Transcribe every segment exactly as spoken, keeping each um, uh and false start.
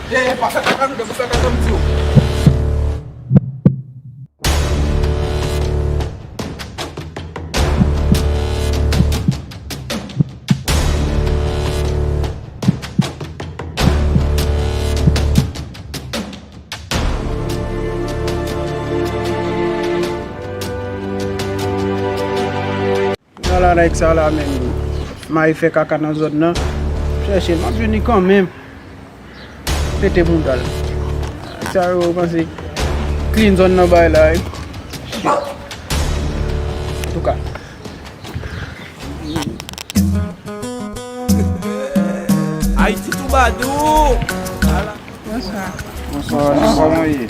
Hey, pa fè kaka nou de pou fè kaka m di w. Ala nèg sa la menm. Mayi fè kaka nan zòn nan. Chèche l, m ap jwenn li kanmenm. Pete mouda l. Sa yo panse clean zòn nan bay la, wi. Shit. Antouka. Ayiti toubadou! Bonswa. Bonswa, kòman w ye?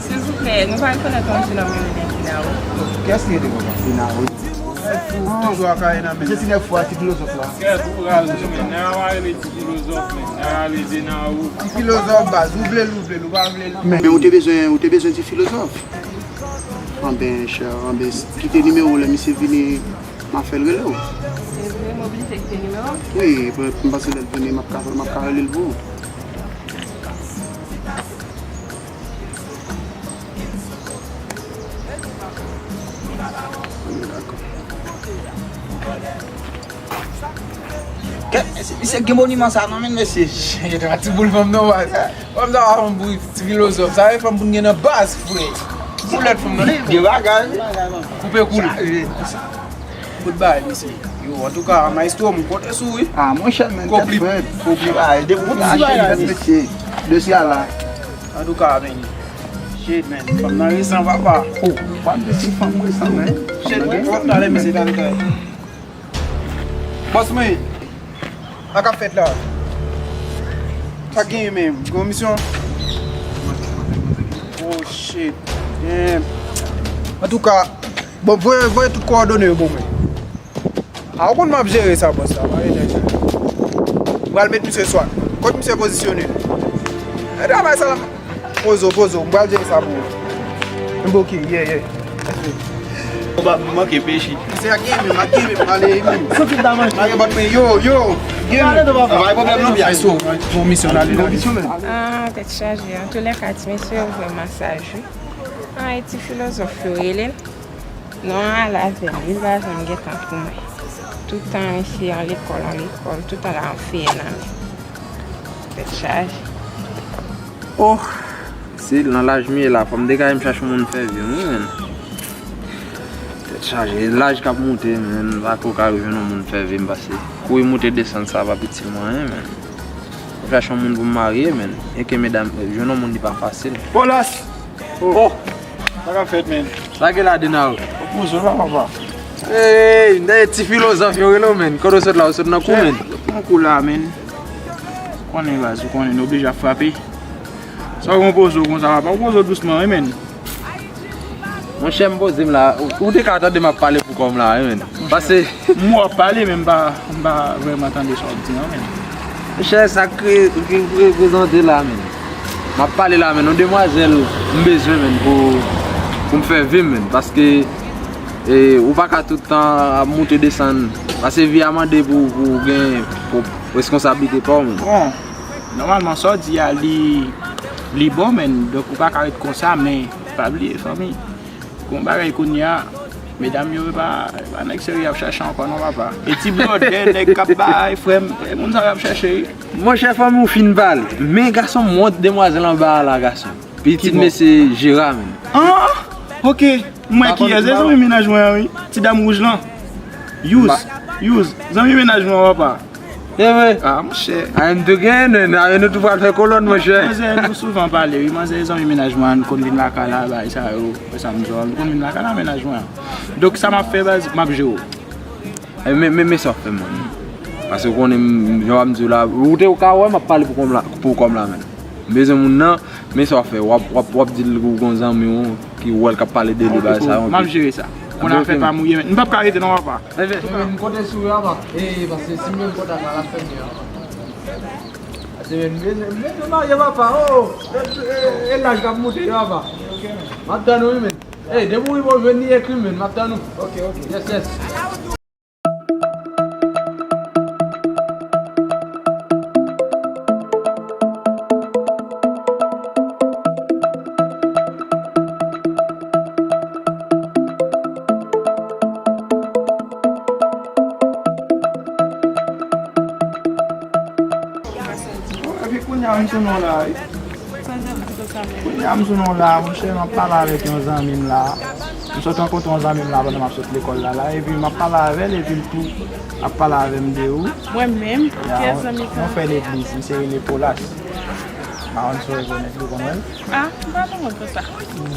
Silvouplè, nou pa rekonèt yon ti nonm yo rele Kinao. Kiyès ki rele konsa? Kinao. Toujou ak Ayina menm. Se ti nèf fwa, ti filozòf la. Kèt, ou pral di men, nèg a rele ti filozòf, men, nèg a rele Denaro. Ti filozòf baz, ou vle l, ou vle l, ou pa vle l. Men, men ou te bezwen, ou te bezwen ti filozòf. Anben, chè, anben, kite nimewo w lè misye vini, m a fè l rele w. Se vre, m oblije kite nimewo w? Wi, m panse lè l vini, m ap ka, m ap ka rele l pou ou. Kèt, mesye, misye gen moniman sa non, men mesye. Shit, a ti boul fanm nan, baz. Fanm sa pa fanm pou ti filozòf. Sa e fanm pou n gen nan baz, frè. Boulèt fanm nan. Gen bagay. Koupe koul. Bout bagay, mesye. Yo, antouka, maestro, m konte sou ou, wi. Ah, monchè, men, tèt frèt. Konpli. Konpli bagay. Depi ou ta cheri, mesye. De sya la. Antouka, men. Shit, man. Fanm nan resan, papa. Oh, pa de ti fanm resan, men. Shit, man. Fanm nan, mesye, talè, talè. Bòs mwen, sa k ap fèt la? Sa k genyen menm? Gen yon misyon? Oh shit. Damn. Antouka, bon, voye, voye tout kowòdone yo pou mwen. A, ou konn m ap jere sa, bòs la, pa gen nèg sa. M pral met misye swat. Kot misye pozisyone? E travay sa la. Poze w, poze w, m pral jere sa pou ou. M bouki, yeah, yeah. Ou pa manke peche. Se ak gen menm, ak gen menm, ale menm. Santi ta manje. Mare bòt men, yo, yo. Gen menm. Pa gen pwoblèm non, bya. Bon misyon, ale, bon misyon, men. Ah, tèt chaje. Antoulèka, ti mesye yo vrèman saj, wi. Ah, e ti filozòf yo rele l. Non, al avè l, li pa janm gen tan pou mwen. Tout tan misye an lekòl, an lekòl, tout tan l a yon feyè nan men. Tèt chaje. Oh, se nan laj m ye la, fò m dekaye m chache yon moun fè vi m, wi, menn. Tèt chaje, laj k ap moute, menn, m pa ko ka jwenn yon moun fè vi m, pase kouri moute desann sa pa piti mwayen, menn. M chache yon moun pou m marye, menn. Enke medam, jwenn yon moun li pa fasil. Bolas! Oh! Sa k ap fèt, menn? Sa gen la, Denaro? Poze w la, papa. Ey, dèyè ti filozòf yo rele w, menn. Kote w sot la? Ou sot nan kou, menn? Nan kou la, menn. Konnen baz, ou konnen, nou oblije ap frape. Sa w gen poze w konsa, papa? Ou poze w dousman, wi, menn. Monchè, m poze m la. Ou, ou te ka tande m ap pale pou kò m la, wi, menn. Pase. M wè w ap pale, men m pa, m pa vrèman tande sa w ap di an, menn. Monchè, sa k re-, ki reprezante la, menn. M ap pale la, menn. Yon demwazèl m bezwen, menn, pou, pou m fè vi m, menn. Paske, e, ou pa ka tout tan ap moute desann. Paske vi a mande pou, pou w gen, pou responsablite pa w, menn. Bon, nòmalman, sa w di a, li, li bon, menn. Donk, ou pa ka ret konsa, men pa bliye, fanmi. Gon bagay kounye a, medam yo, e pa, e pa nèg serye y ap chache ankò non, papa. E ti blòdè, nèg k ap bay, frè m, e moun sa yo y ap chache, wi. Monchè, fanmi, ou fin pale. Men gason m wont demwazèl anba a la, gason. Pitit mesye Jera, menn. Ah, ok. M wè kiyès, se zanmi mennaj mwen an, wi. Ti dam wouj lan. Youz, Youz. Zanmi mennaj mwen an, papa. E vre? Ah, monchè. A, m tou gen, nou, nou, nou tou pral fè kolòn, monchè. Manzè, nou souvan pale, wi. Manzè, zanmi mennaj mwen an, konn vin lakay la, bagay sa yo, fè sa m di w, konn vin lakay la, mennaj mwen an. Donk, sa m ap fè, baz, m ap jere w. E, men, men, men sa w ap fè, man. Paske w konnen, m, jan w ap di w la, ou te, ou ka wè, m ap pale pou kò m la, pou kò m la, menn. M bezwen moun nan, men sa w ap fè, w ap, w ap, w ap di l ou gon zanmi w ki wè l k ap pale de li, bagay sa yo. M ap jere sa. Konnen afè pa m ou ye, men. M p ap ka rete non, papa. Enben, enben, m konte sou ou, papa. E, paske si m jwenn kontak la, l ap fè m byen, papa. Paske m bezwen, m bezwen marye, papa. Oh, e, e, e laj k ap moute, papa. M ap tann ou, wi, men. E, depi w rive w jwenn li, ekri m, men. M ap tann ou. Ok, ok. Yes, yes. Kounye a m sou non la, wi. Sa w ap di konsa menm? Kounye a m sou non la, monchè, m ap pale avèk yon zanmi m la. M sot rankontre yon zanmi m la pandan m ap sot lekòl la, la, epi m ap pale avè l, epi l tou ap pale avè m de ou. Mwen menm? Ya, kiyès yon, zanmi sa? Yon frè legliz, misye rele Polas. M pa konn si w rekonèt li, ou konn wè l? Ah, m pa nan moun konsa.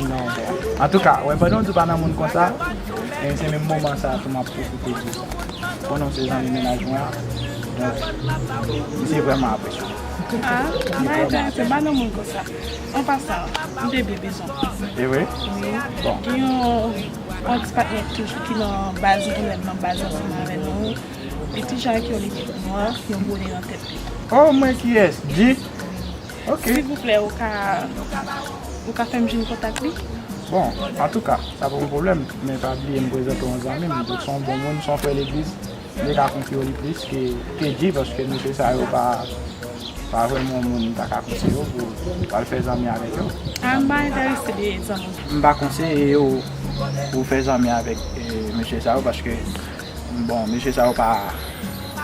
Non, bon. Antouka, wè, pandan w di w pa nan moun konsa, e se menm moman sa a tou m ap pwofite di w sa. Konnen w se zanmi mennaj mwen an. Donk, misye vrèman apresye w. Ah, m pa enterese, m pa nan moun konsa. An pasan, m te byen bezwen w. E vre? Wi. Bon. Gen yon, yon ti patnè toujou ki nan baz, nou menm nan baz ansanm avè nou. Li toujou ak yon linèt nwa, yon bonè nan tèt li. Oh, mwen kiyès? Di? Ok. Silvouplè, ou ka, ou ka fè m jwenn kontak li? Bon, antouka, sa pa yon pwoblèm, men pa bliye m prezante w yon zanmi m, donk se yon bon moun, se yon frè legliz, m te ka konfye w li plis ke, ke G, paske mesye sa yo pa, pa vrèman yon moun m ta ka konseye w pou, pou al fè zanmi avèk yo. Ah, m pa enterese de zanmi. M pa konseye w pou fè zanmi avèk, eh, mesye sa yo, paske Bon, mesye sa yo pa,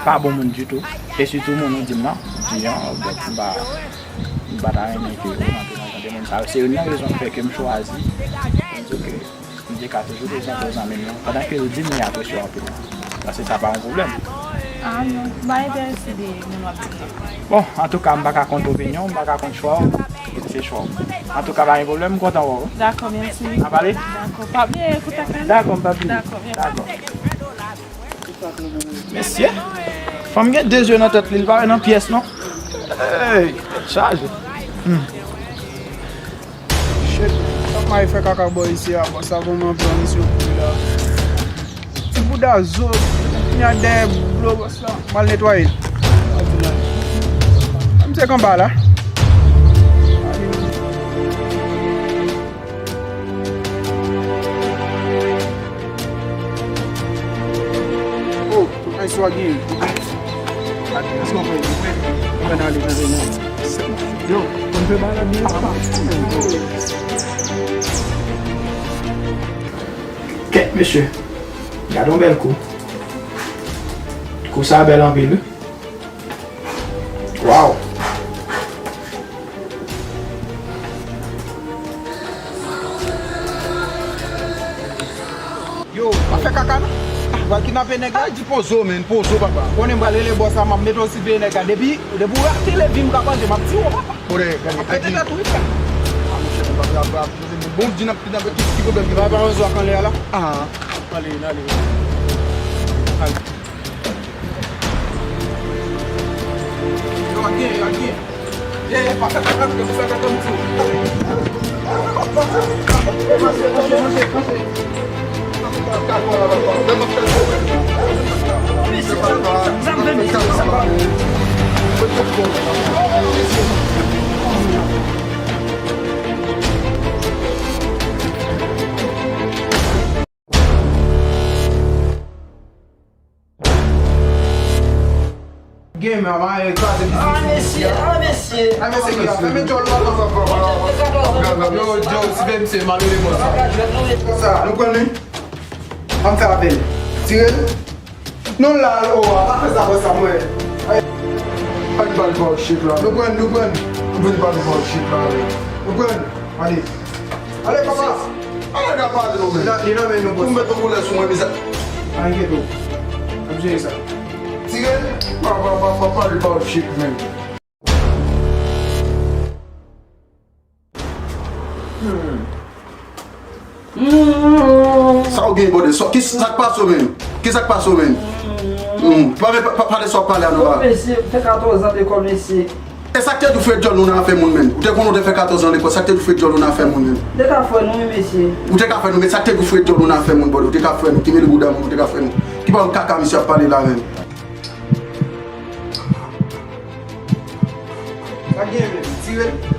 pa bon moun ditou. E sitou moun ou di m nan, di an, donk m pa, m pa ta renmen ke ou rantre nan jan de moun sa yo. Se youn nan rezon k fè ke m chwazi, m di ke m te ka toujou prezante w zanmi m nan, pandan ke l di m li apresye w anpil. Paske sa pa yon pwoblèm. Ah non, m pa enterese de moun w ap di m nan. Bon, antouka, m pa ka kont opinyon w, m pa ka kont chwa w, se chwa w. Antouka, pa gen pwoblèm, m kontan wè w. Dakò, mèsi. N a pale? Dakò, pa bliye kontak la. Dakò, m pa bliye. Dakò, mèsi. Dakò. Mesye, fanm gen de zye nan tèt li, li pa wè nan pyès non. Hey, tèt chaje. Hmm. Shit, sa mari fè kaka bò isi a, bò sa vrèman pran misyon pou li la. Ti bouda zo, kounya dèyè blo bò sa, m al netwaye l. Misye k anba la. Oh, ay swa gen. Èske w kwè, w kwè, w kwè nan ale nan reyon? Yo, konn fè bagay la byen apa. Kèt, mesye. Gade yon bèl kou. Kou sa bèl anpil, wi. Waw! Yo, pa fè kaka non. Pral kidnape nèg la. Di pozo, men, pozo, papa. Konnen m pral rele bòs la, m ap mete w siveye nèg la. Depi, depi w rate levi m ka panche, m ap tiye w, papa. Ap pete tèt ou, wi, frè. Ah, monchè, m pa, pa, pa, bon, di n ap kidnape, ki, ki pwoblèm ki pa, pa, pa, anlè a la? Ah. Ale, ale. Ale. Yo, ak gen, yo, ak gen. Ye, ye, pa fè kaka, pa fè kaka, m di w. Gen men, man, e kraze biznis. Ah, mesye, ah, mesye. Ah, mesye, ki a fèmen djòl la, papa. Yo, Joe, si fè misye malere konsa. Konsa, nou pran li. Ann fè apèl. Tire l. Non, la, o, a, pa fè sa, fè sa, mwen. Ay, pa di pa di pa w chèf la. Nou pran, nou pran. Nou pran di pa di pa w chèf la. Nou pran. Ale. Ale, papa. Ale, ka pale, non, men. Li nan men nou, bòs. Ou met yon koulè sou mwen, mizè. Pa enkyete w. N ap jere sa. Tire l. Pa, pa, pa, pa, pa di pa w chèf, men. Sa w gen, bòdè? Sa, ki, sa k pase w menm? Ki sa k pase w menm? Hmm, pa, pa, pa, pale sa w ap pale a non, pa. Mesye, m fè katòz an lekòl, mesye. E sa k te di w fre djòl nou nan afè moun menm? Ou te konnen w te fè katòz an lekòl, sa k te di w fre djòl nou nan afè moun menm? M te ka frè nou, wi, mesye. Ou te ka frè nou, men sa k te di w fre djòl nou nan afè moun, bòdè? Ou te ka frè nou, ki mele bouda moun, ou te ka frè nou. Ki pa yon kaka misye ap pale la menm? Sa k gen menm? Tire l.